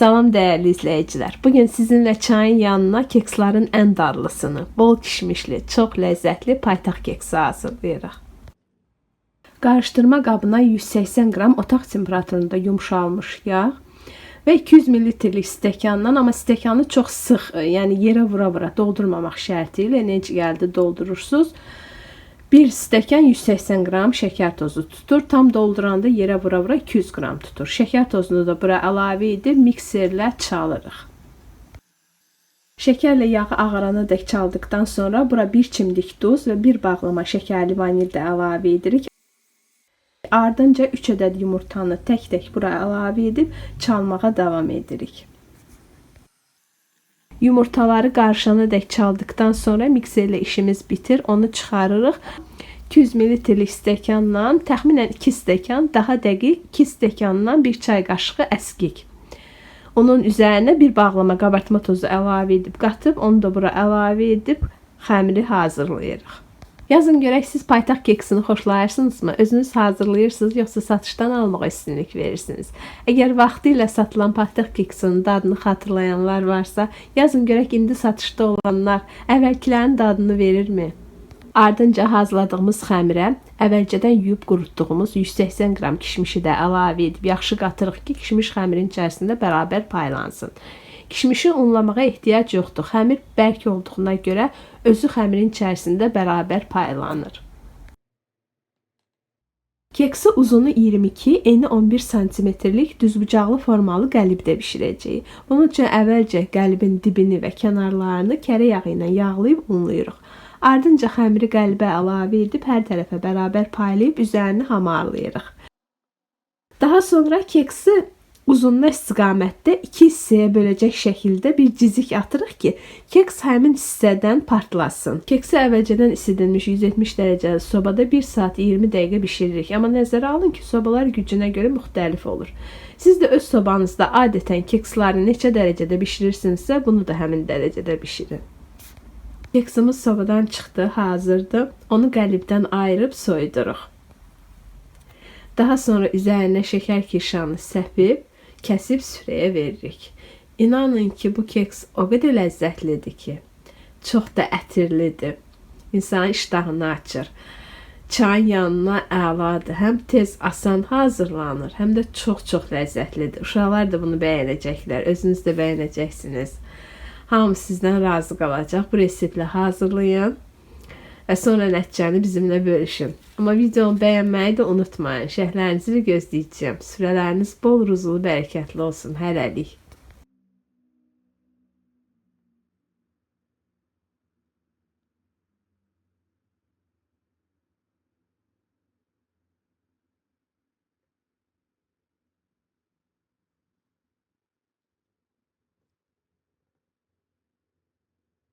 Salam dəyərli izləyicilər. Bugün sizinlə çayın yanına keksların ən dadlısını, bol kişmişli, çox ləzzətli paytaxt keksi hazırlayırıq. Qarışdırma qabına 180 qram otaq temperaturunda yumşalmış yağ və 200 millilitrik stəkandan, amma stəkanı çox sıx, yəni yerə vura-vura doldurmamaq şərti ilə necə gəldi doldurursunuz. Bir stəkan 180 qram şəkər tozu tutur. Tam dolduranda yerə vura-vura 200 qram tutur. Şəkər tozunu da bura əlavə edib mikserlə çalırıq. Şəkərlə yağı ağarana dək çaldıqdan sonra bura bir çimdik duz və bir bağlama şəkərli vanil də əlavə edirik. Ardınca 3 ədəd yumurtanı tək-tək bura əlavə edib çalmağa davam edirik. Yumurtaları qarışana dək çaldıqdan sonra mikserlə işimiz bitir. Onu çıxarırıq. 200 millilitrik stəkanla təxminən 2 stəkan, daha dəqiq 2 stəkandan 1 çay qaşığı əskik. Onun üzərinə bir bağlama qabartma tozu əlavə edib qatıb, onu da bura əlavə edib xəmiri hazırlayırıq. Yazın görək siz paytaxt keksini xoşlayırsınızmı? Özünüz hazırlayırsınız yoxsa satışdan almağa üstünlük verirsiniz? Əgər vaxtilə satılan paytaxt keksinin dadını xatırlayanlar varsa, yazın görək indi satışda olanlar əvvəlkilərin dadını verirmi? Ardınca hazırladığımız xəmirə əvvəlcədən yuyub qurutduğumuz 180 qram kişmişi də əlavə edib yaxşı qatırıq ki, kişmiş xəmirin içərisində bərabər paylansın. Kişmişi unlamağa ehtiyac yoxdur. Xəmir bərk olduğuna görə özü xəmirin içərisində bərabər paylanır. Keksi uzunu 22, eni 11 santimetrlik düzbucaqlı formalı qəlibdə bişirəcəyik. Bunun üçün əvvəlcə qəlibin dibini və kənarlarını kərə yağı ilə yağlayıb unlayırıq. Ardınca xəmiri qəlibə əlavə edib hər tərəfə bərabər paylayıb üzərini hamarlayırıq. Daha sonra keksi uzunluq istiqamətdə 2 hissəyə böləcək şəkildə bir cizik atırıq ki, keks həmin hissədən partlasın. Keksi əvvəlcədən isidilmiş 170 dərəcəli sobada 1 saat 20 dəqiqə bişiririk. Amma nəzərə alın ki, sobalar gücünə görə müxtəlif olur. Siz də öz sobanızda adətən keksləri neçə dərəcədə bişirirsinizsə, bunu da həmin dərəcədə bişirin. Keksimiz sobadan çıxdı, hazırdır. Onu qəlibdən ayırıb soyuduruq. Daha sonra üzərinə şəkər kirşanı səpib kəsib süfrəyə veririk. İnanın ki, bu keks o qədər ləzzətlidir ki, çox da ətirlidir. İnsanın iştahını açır. Çayın yanına əladır. Həm tez, asan hazırlanır, həm də çox-çox ləzzətlidir. Uşaqlar da bunu bəyənəcəklər, özünüz də bəyənəcəksiniz. Hamı sizdən razı qalacaq. Bu reseptlə hazırlayın və sonra nəticəni bizimlə bölüşün. Amma videomu bəyənməyi də unutmayın. Şərhlərinizi də gözləyəcəyəm. Süfrələriniz bol, ruzulu, bərəkətli olsun. Hələlik.